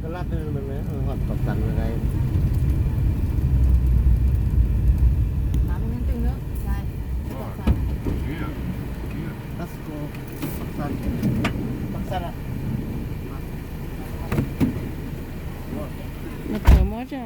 Cái lá tư mà nó hoặc bọc sẵn rồi này. Tám mươi tư nữa, dài. Bọc sẵn. Let's go. Bọc sẵn. Bọc sẵn à? Một thớ mốt chứ.